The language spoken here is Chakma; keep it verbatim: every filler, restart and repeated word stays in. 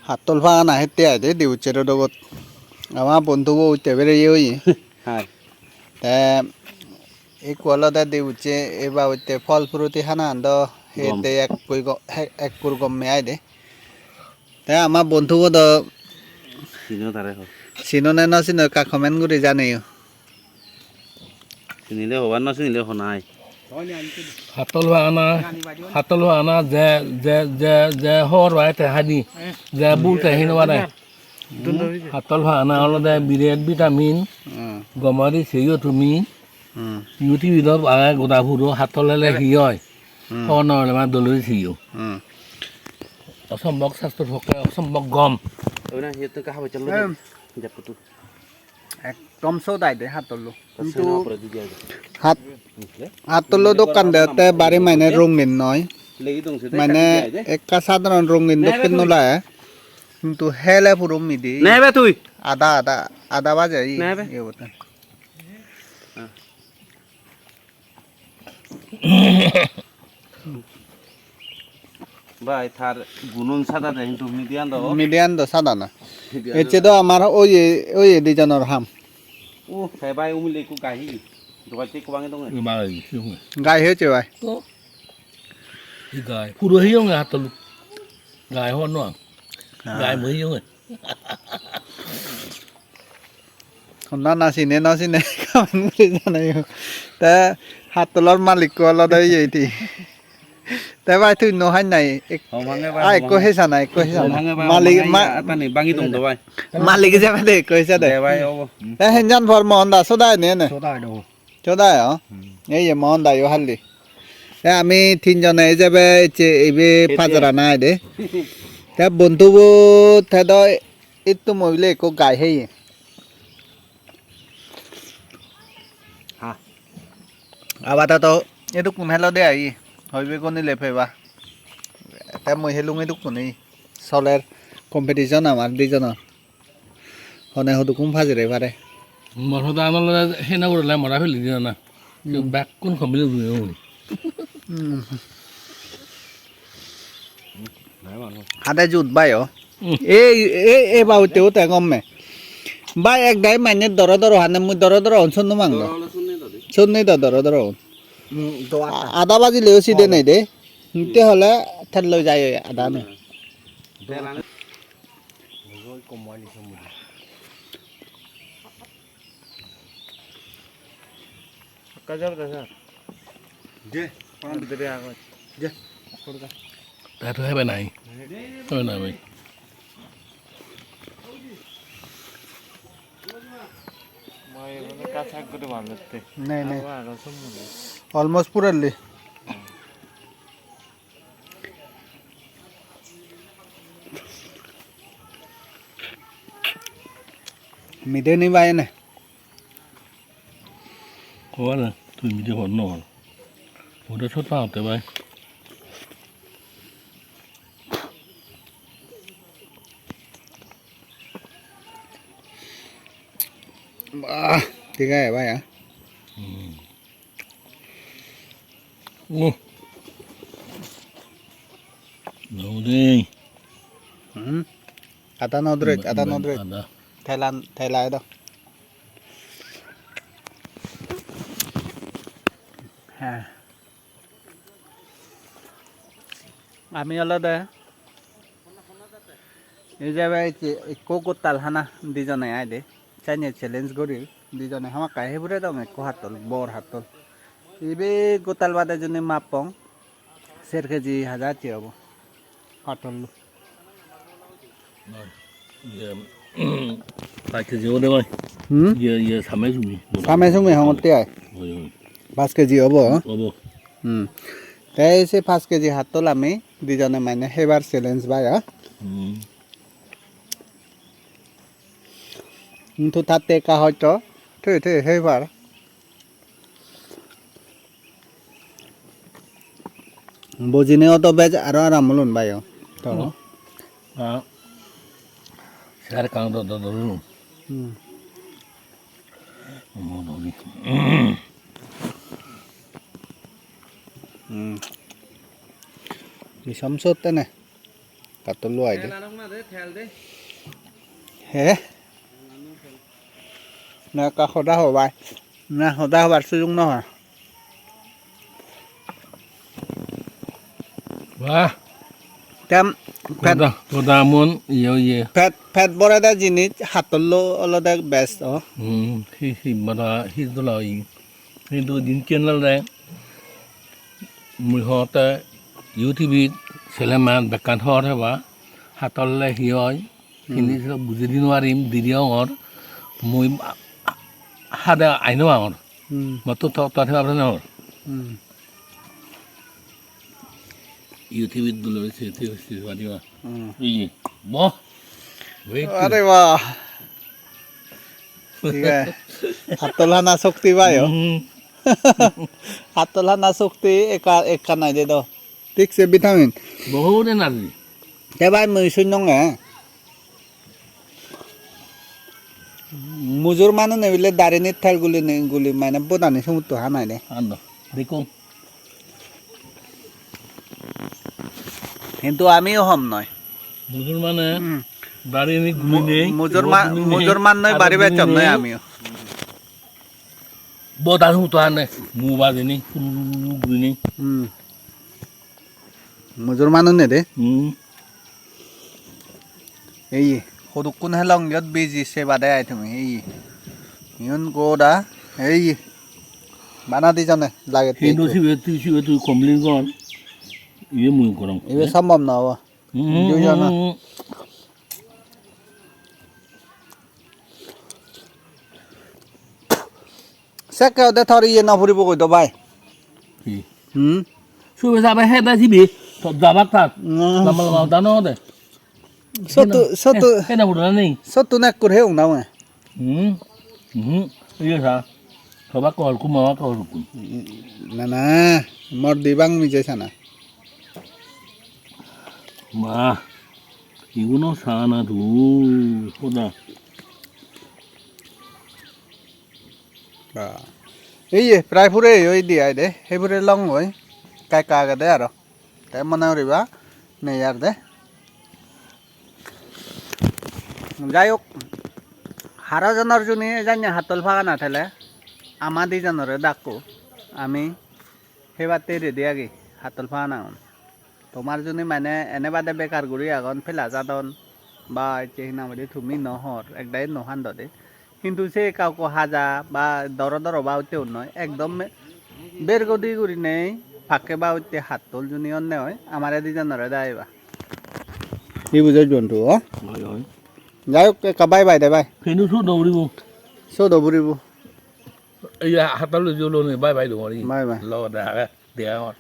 Hattol pagana hette aide, dibucche rodogot. Ama bondhubo utte bereye oye. Hai. Te ikko olode dibucche eba utte phol fruti hana do. Gom. Hette ekkur go-, he-, ekkur gomme aide. Te ama bondhubo do sino tare ho. Sino ne no sino ekka comment guri janeyo. Sinile hobar, no sinile honai. Hattol pagana, hattol pagana je, je, je, je hor bai te hani, je bul te hino bare. Hattol pagana olode biret vitamin, hmm, gomori seyo tumi. Hmm. YouTube-ot age goda puro hattol hele hi oi. Hmm. Hobor no pele ma dole seyo. Hmm. Osombok sastro pokke osombok gom. Oina hiyottun ka habo challo de. Em. Japputu. Ekdom sodai de hattollo. Hintu hat-, hattollo dokkan deotte bari mane rongin noi. Mane ekka sadharon rongin dokken nolai. Hintu hele puro midi. Nebe tui. Ada, ada, ada baje i. Nebe. Iye bote. Bai, tar gunun sada de, hintu midiyan do. Midiyan do sada na. Midiyan do. Ecche do amar oye, oye dijonor ham. O, he bai, umile ikku gai hi. Dogatte ikku bangi donge. Gai hi ecche bai. To. Hi gai. Puro hi onge hattol. Gai hon no. Ah. Gai mo hi onge. Honna na sine, no sine, comment guri janeyo. Te hattolor malikko olode iye iti. Te bai tui no han nai. Ek-, hom hange bai, ah, hom ekko hange. Hesa nai, ekko hesa nai. Hom hange bai, malik, hom hange ma-, atani bangi dong do bai. Malik ijebe de ekko hesa de. De bai, obo. Te henjan por Mohan da soda ene ene. Soda do. Choda yo? Hmm. Ei ye Mohan da yo halli. Te ami tinjone ejebe ecche ibe ecche. Pajara nai de. Te bondhubo te do ittu mobile ekko gai heye. Ha. Abar to edukkun helo de ai. Hoibe gonile peba. Te mui helung edukkun ei. Soler competition amar dijonor. Hone hudukkun pajere pare. Mor hoda an olode hena gurele mora peli dina na. Hmm. Bekkun complete guri oi. Hmm. Hade jut bai o. Hmm. Ei, ei, ei babotte o te gomme. Bai ek dai mane doro doro hane mui doro doro on sonno mang do. Doro ole sonno do de. Sonno do doro doro on. Hmm, do ada. A-, ada bajile o side nei de. Te hole tel loi jai oi ada no. Hmm. Ekka jor de, sir. Je, pran de. Dere agon. Je, korga. Tar to hebe nai. Hebe nai bhai. Mai ekka sak guri banette. Nei, nei. Aro, aro sum mone. Almost purelli. Mide ni bai ene. Hobare, tui mide hor no hor. Ode sot pangotte bai. Bah, thik age bai, ah. Hmm. Oh. No dei. Hmm. Ada no drek, ada no drek. Ada. Thailand, Thailand do. Ha. Ami olode ei je bai ecche ekko gottal hana dijone ai de. Senne challenge guri dijone hamakkai hei pure dong ekko hattol, bor hattol. Ibe gottal bade juni mappong ser keji haja ecche obo hattollo. Iye, pach keji obode bai. Hmm? Iye, iye, same sumi. Same sumi hongotte ai. Oi, oi. Pach keji obo? Obo. Hmm. Te se pach keji hattol ami dijone mane hebar challenge bai, ha? Hmm. Hintu tatte ekka hoito thei thei hebar. Bojine odo bej aro aram olun bai o. To. Hmm. Ah. Sar kang do do do. Hmm. Mo do ni. Hmm. Bisam sot tene. Hattol loi de. He? Na ekka hoda hobai. Na hoda hobar sujug no hoy. Wah. Tem pet, hoda, hoda mon iye iye. Pet, pet borede jinis hattollo olode best o. Hmm, hi, hi bada, hi dola oye. Hintu jinissan olode mui hotte YouTube-ot sele man bekkan hor heba, hattolle hi oi, hmm, hini siyot bujei di nw parim, diri ongor, mui hade ai nw pangor. Hmm. Motto to, to heba nw pangor. Hmm. YouTube-ot dole se, se, se, se, se, Hmm. Iye, boh. Wait. Are wah. Thik age. Hattol hana shokti pai o. Hmm. Hattol hana shokti ekka, ekka nai de do. Thik se vitamin. Bohut energy. Te bai mui sunnonge. Mujur manune bile darinit tel guli ne, guli mane bodani sumutto hanai de. Ando. Dekung. Hintu amiyo hom noi. Mujur mane Hmm. bari ni guri Mu-, nei, mujur ma-, rod ni nei, mujur man noi, aro bari guri bechom noi nei. Amiyo. Boda huto ane, mu bajini, puru guri nei. Hmm. Mujur manun ne de. Hmm. Ei, hodukkun helong iyot biji se bade ai tumi, ei. Iyun goda, ei. Bana di jone, lage te Hintu ikko. Sibe tui, sibe tui complain gor. Iye mui gorong. Ibe sombhob no obo. Hmm, Dui jona. hmm, hmm. Sekke ode tor iye no puribo goi do bai. Hi? Hmm? Sube sabe heda sibe, to jabak tar. Hmm. Lamba lamba hoda no ode. Sottu, hena, sottu, he-, hena purana nei. Sottu nekkur heung na mane. Hmm. Hmm. Iye sa. Toba kol kuma kol kun. Na na, mor di bang mije sana. Ma, iguno sana tu, hoda. Ba. Ei ye, prai pure oi di ai de, he pure long oi, kai ka agede aro. Te mone guriba, nei ar de. Jai hok, haro jonor juni ejanye hattol pagana thele, ama dijonore dakko, ami hebatte ready agi hattol paganagun. Tomar juni mane ene bade bekar guri agon, pela jadon, ba ecche hina hoide tumi no hor, ekdagi no handode. Hintu se ekka ekko haja ba doro doro ba utte un noi, ekdom bergodi gurinei pakke ba utte hattol juni onne oi, amare dijonore daiba. Hi bujo jontu, o? Oi, oi. Jai hok, ekka bye bye de bye. Hintu sudo uribo. Sudo uribo. Iya, hattol loi jolone, bye bye dongori. Bye bye. Lo da, de, de, or.